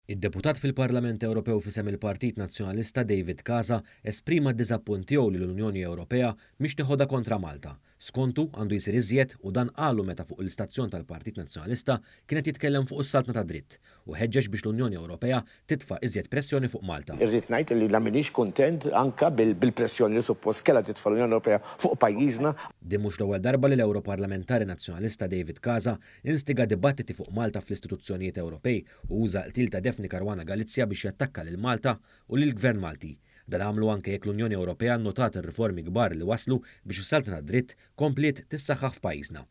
Id-deputat fil-Parlament Ewropew f'isem il-Partit Nazzjonalista David Casa esprima d-diżappunt tiegħu li l-Unjoni Ewropea mhix teħodha kontra Malta. Skontu, għandu jsir iżjed u dan qalu meta fuq l-istazzjon tal-Partit Nazzjonalista kien qed jitkellem fuq is-saltna tad-dritt u ħeġġeġ biex l-Unjoni Ewropea titfa' iżjed pressjoni fuq Malta. Irrid ngħid li la m'iniex kuntent anke bil-pressjoni li suppost kellha titfa' l-Unjoni Ewropea fuq pajjiżna. Din mhux l-ewwel darba li l-Ewroparlamentari Nazzjonalista David Casa instiga dibattiti fuq Malta fl-istituzzjonijiet Ewropej u uża l-qtil ta' Daphne Caruana Galizia biex jattakka lil Malta u lill-Gvern Malti. Dan għamlu anke jekk l-Unjoni Ewropea nnotat ir-riformi kbar li wasslu biex is-saltna tad-dritt kompliet tissaħħaħ f'pajjiżna.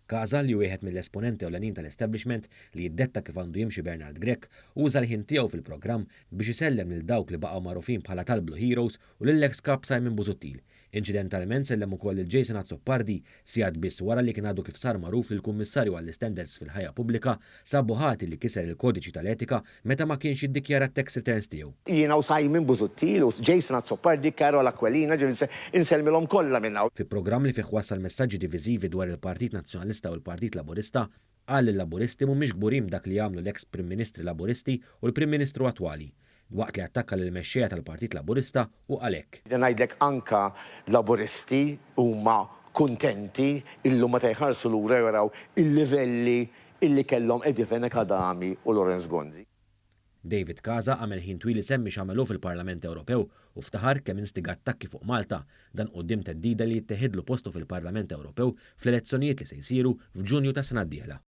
Casa, li hu wieħed mill-esponenti ewlenin tal-establishment li jiddetta kif għandu jimxi Bernard Grech, uża l-ħin tiegħu fil-programm biex isellem lil dawk li baqgħu magħrufin bħala tal-Blue Heroes u lill-eks Kap Simon Busuttil. Inċidentalment sellem ukoll lil Jason Azzopardi, sigħat biss wara li kien għadu kif sar magħruf li l-Kummissarju għall-Istandards fil-Ħajja Pubblika sabu ħati li kiser il-kodiċi tal-etika meta ma kienx iddikjara t-tax returns tiegħu. Jiena u Simon Busuttil u Jason Azzopardi, Karol Aquilina, ġifieri insellmilhom kollha minn hawn. Fi programm li fih wassal messaġġi diviżivi dwar il-Partit Nazzjonalista u l-Partit Laburista, qal li l-Laburisti mhumiex kburin b'dak li għamlu l-eks Prim Ministri Laburisti u l-Prim Ministru attwali. Waqt li attakka lill-mexxejja tal-Partit Laburista u qal hekk. Ngħidlek anka Laburisti huma kuntenti illum meta jħarsu lura jaraw il-livelli illi kellhom Eddie Fenech Adami u Lawrence Gonzi. David Casa għamel ħin twil isemmi x'għamel hu fil-Parlament Ewropew u ftaħar kemm instiga attakki fuq Malta, dan quddiem theddida li jitteħidlu postu fil-Parlament Ewropew fl-elezzjonijiet li se jsiru f'Ġunju tas-sena d-dieħla.